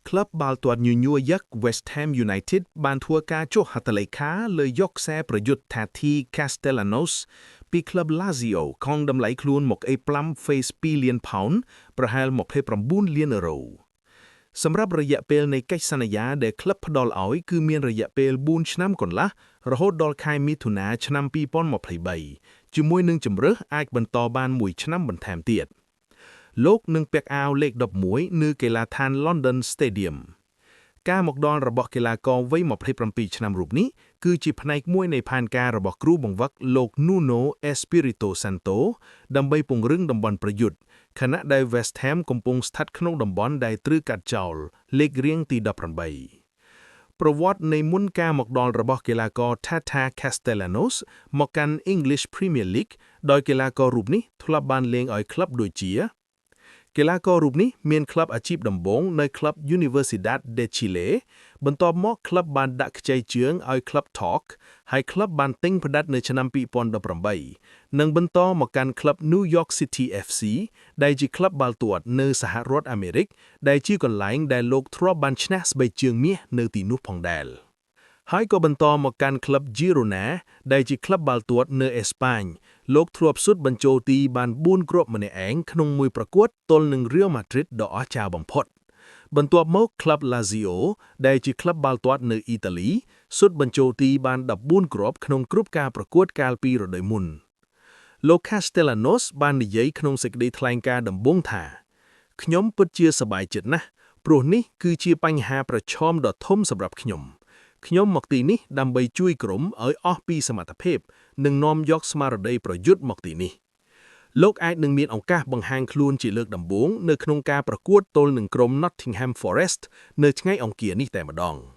ក្លឹបបាល់ទាត់ញញួរយឹក West Ham United បានធ្វើការចុះហត្ថលេខាលើយកខ្សែប្រយុទ្ធ Taty Castellanos ពីក្លឹប Lazio ក្នុងតម្លៃខ្លួនមកអេប្លាំ Face 2លានផោនប្រហែល29លានអឺរ៉ូសម្រាប់រយៈពេលនៃកិច្ចសន្យាដែលក្លឹបផ្ដល់ឲ្យគឺមានរយៈពេល4ឆ្នាំកន្លះរហូតដល់ខែមិថុនាឆ្នាំ2023ជាមួយនឹងជំរើសអាចបន្តបានមួយឆ្នាំបន្ថែមទៀត។ លោកនឹងពាក់អាវលេខ11នៅកីឡាដ្ឋាន London Stadium ការមកដល់របស់កីឡាករវ័យ27ឆ្នាំរូបនេះគឺជាផ្នែកមួយនៃផែនការរបស់គ្រូបង្វឹកលោក Nuno Espirito Santo ដើម្បីពង្រឹងតំបន់ប្រយុទ្ធខណៈដែល West Ham កំពុងស្ថិតក្នុងតំបន់ដែលត្រូវកាត់ចោលលេខរៀងទី18ប្រវត្តិនៃមុនការមកដល់របស់កីឡាករ Tata Castellanos មកកាន់ English Premier League ដោយកីឡាកររូបនេះធ្លាប់បានលេងឲ្យក្លឹបដូចជាកីឡាកររូបនេះមានក្លឹបអាជីពដំបូងនៅក្លឹប Universidad de Chile បន្ទាប់មកក្លឹបបានដាក់ខ្ចីជើងឲ្យក្លឹប Talk ហើយក្លឹបបានទិញផ្ដាច់នៅឆ្នាំ2018និងបន្តមកកាន់ក្លឹប New York City FC ដែលជាក្លឹបបាល់ទាត់នៅសហរដ្ឋអាមេរិកដែលជាកន្លែងដែលលោកធ្លាប់បានឈ្នះស្បែកជើងមាសនៅទីនោះផងដែរហើយក៏បន្តមកកាន់ក្លឹប Girona ដែលជាក្លឹបបាល់ទាត់នៅអេស្ប៉ាញលោកធ្លាប់ស៊ុតបញ្ចូលទីបាន4គ្រាប់ម្នាក់ឯងក្នុងមួយប្រកួតទល់នឹង Real Madrid ដ៏អស្ចារ្យបំផុតបន្ទាប់មកក្លឹប Lazio ដែលជាក្លឹបបាល់ទាត់នៅអ៊ីតាលីស៊ុតបញ្ចូលទីបាន14គ្រាប់ក្នុងគ្រប់ការប្រកួតកាលពីរដូវមុនលោក Castellanos បាននិយាយក្នុងសេចក្តីថ្លែងការណ៍ដំបូងថាខ្ញុំពិតជាសប្បាយចិត្តណាស់ព្រោះនេះគឺជាបញ្ហាប្រឈមដ៏ធំសម្រាប់ខ្ញុំខ្ញុំមកទីនេះដើម្បីជួយក្រុមឲ្យអស់ពីសមត្ថភាពនិងនាំយកស្មារតីប្រយុទ្ធមកទីនេះលោកអាចនឹងមានឱកាសបង្ហាញខ្លួនជាលើកដំបូងនៅក្នុងការប្រកួតទល់នឹងក្រុម Nottingham Forest នៅថ្ងៃអង្គារនេះតែម្ដង។